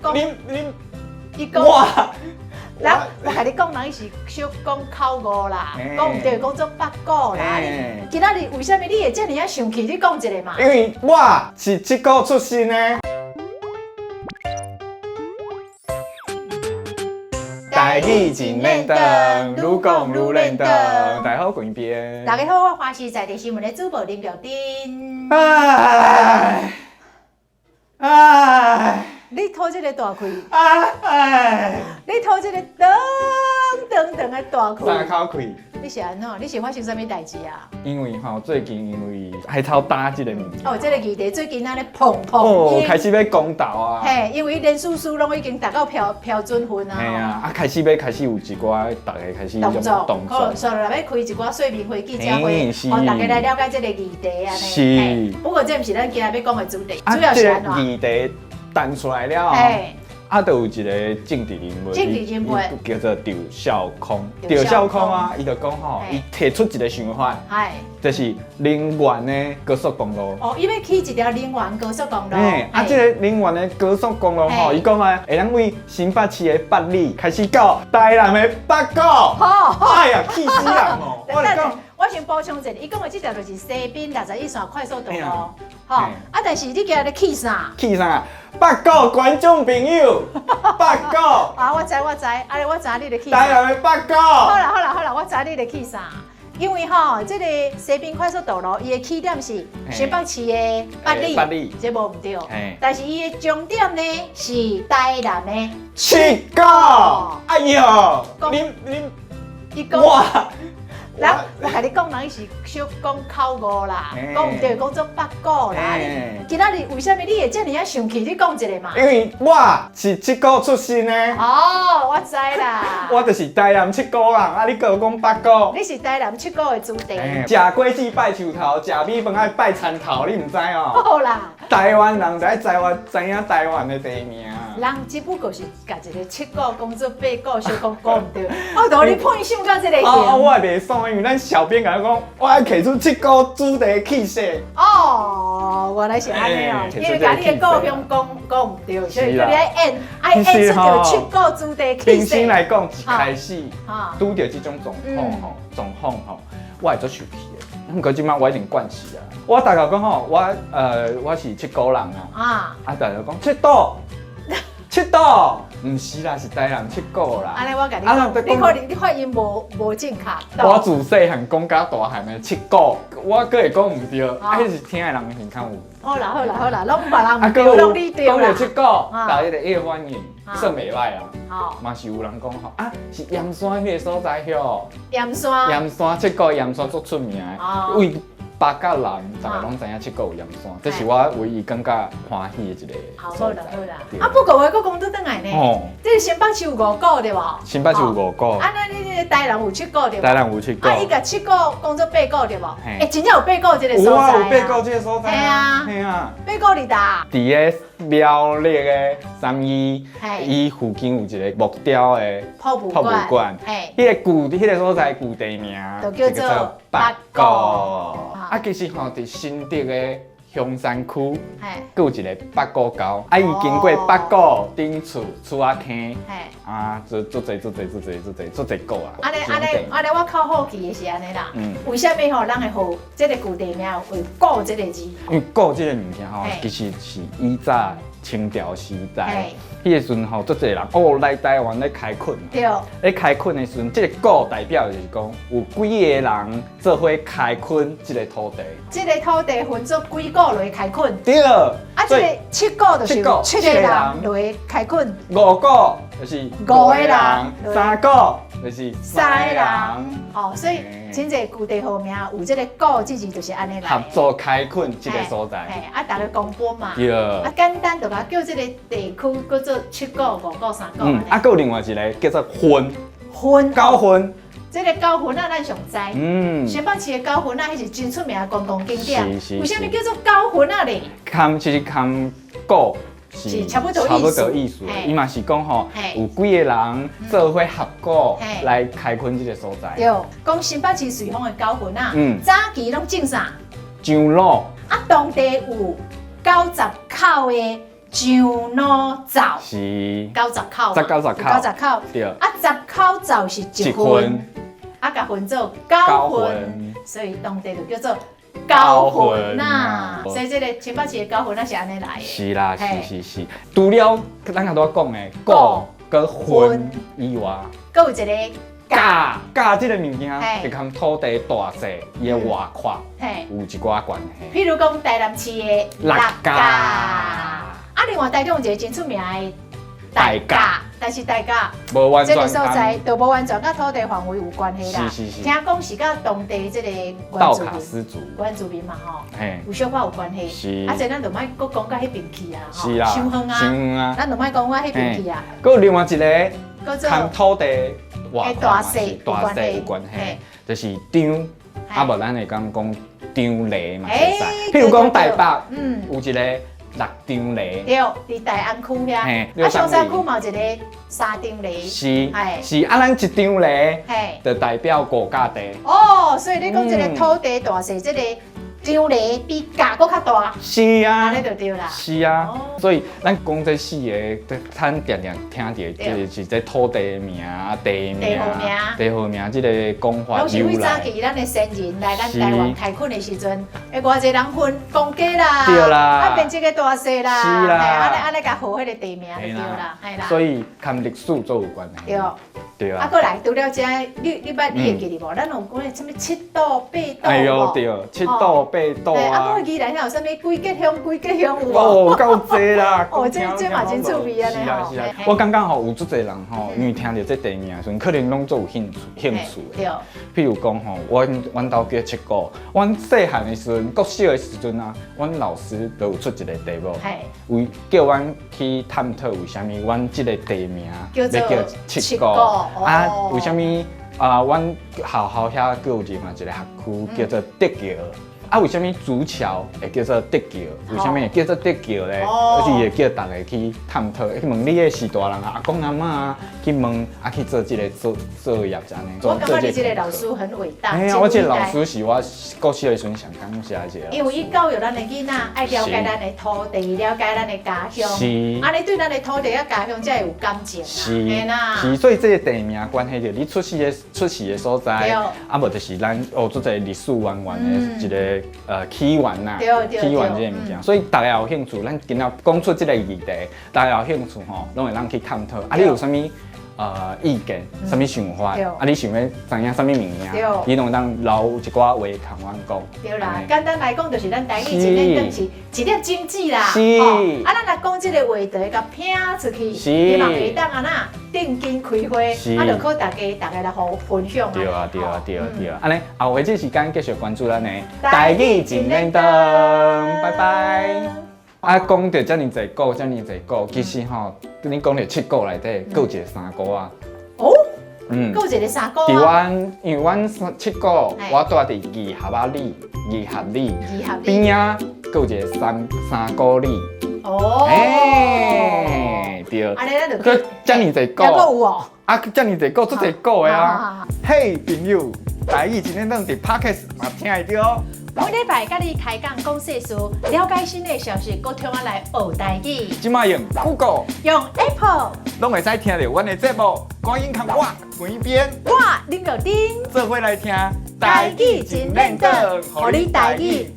講，恁恁伊講，我，來，我共你講，人伊是小講口誤啦，講毋對，講做八股啦。你今仔日為啥物你會遮爾仔生氣？你講一下嘛。因為我是七股出身的。台語真輪轉，愈講愈輪轉。大家好，關邊。大家好，我華視在地新聞的主播林妙珍。唉唉，你吐這個大氣，唉，你吐這個長長長的大氣，三口氣。你是按怎？你是發生啥物代誌啊？因為吼，最近因為海草搭這個物件。哦，這個議題最近按呢砰砰。哦，開始欲公投啊。嘿，因為連書書攏已經達到標準分啊。嘿啊，啊開始欲開始有一寡大家開始動作，動作。所以欲開一寡說明會、記者會，予大家來了解這個議題按呢。是。不過這毋是咱今日欲講的主題，主要是按怎？議題彈出來了。啊，就有一個政治人物，政治人物叫做趙少康。趙少康啊，伊就講吼，伊提出一個想法，就是能源的高速公路。哦，伊欲起一條能源高速公路。嘿，啊，這個能源的高速公路吼，伊講啊，會當對新北市的八里開始到台南的八股。好，哎呀，氣死人哦！我講。我先補充一下，伊講的這條就是西濱61線快速道路，吼啊！但是你今日氣啥？氣啥？八股觀眾朋友，八股。啊，我知我知，啊，我知你咧氣。台南的八股。好啦好啦好啦，我知你咧氣啥？因為吼，這個西濱快速道路，伊的起點是新北市的八里，這無毋對。但是伊的終點呢是台南的七股。哎喲，恁恁，哇！來，我共你講，人伊是小講口誤啦，講毋對，講做八股啦。今仔日為啥物你會遮爾仔生氣？你講一下嘛。因為我是七股出身的。哦，我知啦。我就是台南七股人，啊，你閣有講八股。你是台南七股的子弟。食果子拜樹頭，食米飯愛拜田頭，你毋知哦？好啦。台灣人就愛知我知影台灣的地名。人只不過是共一個七股講做八股，小可講毋對。我同你配想到這個。哦，我也袂爽，因為咱小編共我講，我愛提出七股主題氣勢。哦，原來是按呢哦，因為共你的故鄉講講毋對，所以叫你愛演，愛演出著七股主題氣勢。平心來講，一開始拄著這種狀況吼，狀況吼，我會足生氣的。毋過這擺我已經慣勢啊。我逐家講吼，我是七股人啊。啊，逐家講七股。七股，毋是啦，是台南七股啦。按呢我共你講，你可能你發音無正確。我自細漢講甲大漢的七股，我閣會講毋對，啊，彼是聽的人耳較有。好啦好啦好啦，攏別人毋對，攏你對啦。講著七股，大家第一個反應算袂䆀啊。嘛是有人講吼，啊，是鹽山彼個所在囂。鹽山。鹽山七股鹽山足出名的，為北到南，逐家攏知影七股有鹽山，這是我唯一感覺歡喜的一個所在。好啦好啦，啊不過話閣講倒轉來呢，這個新北市有五股對無？新北市有五股。啊，那你這個台南有七股對無？台南有七股。啊，伊共七股講做八股對無？欸，真正有八股這個所在。有啊，有八股這個所在。嘿啊，嘿啊。八股佇佗？佇个苗栗的三義，伊附近有一個木雕的博物館，彼個舊彼個所在舊地名就叫做八股。啊，其實吼，佇新竹的香山區，閣有一個八股溝，啊，伊經過八股、頂厝、厝仔坑，啊，足足濟足濟足濟足濟足濟股啊。按呢按呢按呢，我較好奇的是按呢啦，為啥物吼人會予這個舊地名有“股”這個字？因為“股”這個物件吼，其實是以早清朝時代，彼個時陣吼，足濟人哦來台灣咧開墾。對。咧開墾的時陣，這個股代表就是講有幾个人做伙開墾這個土地。這個土地分做幾股來開墾。對。啊，這個七股就是七個人來開墾。五股就是五個人。三股就是三個人。哦，所以真濟舊地號名有這個股這字就是按呢來。合作開墾這個所在。嘿，啊，逐家公分嘛。對。啊，簡單就共叫這個地區叫做七股、五股、三股。嗯，啊，閣有另外一個叫做份。份。九份。這個九份仔咱上知。新北市的九份仔，彼是真出名的觀光景點。是是。為啥物叫做九份仔咧？崁其實崁股是差不多差不多意思。伊嘛是講吼，有幾個人做伙合股來開墾這個所在。對，講新北市瑞豐的九份仔，早期攏種啥？樟腦。啊，當地有90口的上路灶，90口，十九十口，九十口，對，啊，十口灶是一份，啊，共分做九份，所以當地就叫做九份啊。所以這个新北市的九份啊是按呢來的。是啦，是是是。除了咱頭拄仔講的股佮份以外，閣有一个甲，甲這个物件，會佮土地大細、伊的外闊有一寡關係。譬如講台南市的六甲，啊，另外台中有一个真出名的大甲，但是大甲無完全這个所在就無完全佮土地範圍有關係啦。是是是。聽講是佮當地這个道卡斯族原住民嘛吼，有小可有關係。是。啊，這咱就莫閣講到彼邊去啊，是啦。傷遠啊。傷遠啊。咱就莫講到彼邊去啊。閣有另外一个佮土地外闊大細有關係，就是張，啊無咱會講講張犁嘛會使。譬如講台北，有一個六張犁。對，佇大安區遐。啊，松山區嘛有一个三張犁。是，是啊，咱一張犁，就代表五甲地。哦，所以你講這个土地大細，這个張犁比甲閣較大。是啊，按呢就對啦。是啊，所以咱講這四个，咱定定聽著，就是這土地名、地名、地號名，這个講法攏是為早期咱的先人來咱台灣開墾的時陣，會偌濟人分公家啦，對啦，啊變這个大細啦，是啦，按呢按呢共號彼个地名就對啦，嘿啦。所以佮歷史做有關係。對。對啊。啊，閣來除了這，你捌你會記得無？咱有講啥物七堵八堵哎喲，對，七堵八堵啊。啊，閣宜蘭遐有啥物幾結鄉、幾結鄉有無？哦，夠濟啦！哦，這這嘛真趣味按呢是啊是啊，我感覺吼有足濟人吼，因為聽著這地名的時陣，可能攏足有興趣興趣的。對。譬如講吼，阮兜叫七股，阮細漢的時陣，國小的時陣啊，阮老師就有出一個題目，為叫阮去探討為啥物阮這個地名叫做七股啊？為啥物啊？阮學校遐閣有另外一個學區叫做竹橋。啊，為啥物竹橋會叫做竹橋？為啥物會叫做竹橋咧？而且會叫大家去探討，去問你的序大人啊、阿公阿嬤啊，去問啊，去做這个作作業按呢。我感覺你這个老師很偉大。哎呀，我這个老師是我國小的時陣上感謝的一个。因為伊教育咱的囡仔愛了解咱的土地，了解咱的家鄉。是。按呢對咱的土地佮家鄉才會有感情啊。是。是，所以這个地名關係著你出世的所在，啊無就是咱哦，足濟歷史淵源的一个起源呐，起源這个物件，所以大家有興趣，咱今仔講出這个議題，大家有興趣吼，攏會當去探討。啊，你有啥物意見，啥物想法？啊，你想欲知影啥物物件？你攏會當留一寡話共阮講。對啦，簡單來講，就是咱台語一練當是一粒種子啦。是。啊，咱若講這个話題，共拚出去，希望會當按怎定根開花，啊，就靠大家，大家來互分享。對啊，對啊，對啊，對啊。按呢，後回這時間繼續關注咱的台語一輪燈，拜拜。啊，講著遮爾濟股，遮爾濟股，其實吼，你講著七股內底，閣有一个三姑仔。哦，閣有一个三姑仔。佇阮，因為阮七股，我住佇二合仔里，二合里，邊仔閣有一個三姑里。哦。欸，對。按呢咱就閣遮爾濟股。閣有哦。啊，遮爾濟股，足濟股的啊。嘿，朋友，台語一輪燈佇 Podcast 嘛聽會著哦。每禮拜佮你開講講世事，了解新的消息，閣通仔來學台語。這擺用 Google，用 Apple，攏會使聽著阮的節目。趕緊共我關邊，我林玉丁，做伙來聽台語真練轉，予你台語愈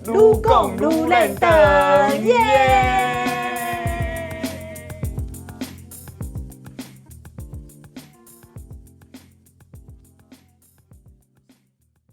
講愈練轉，耶！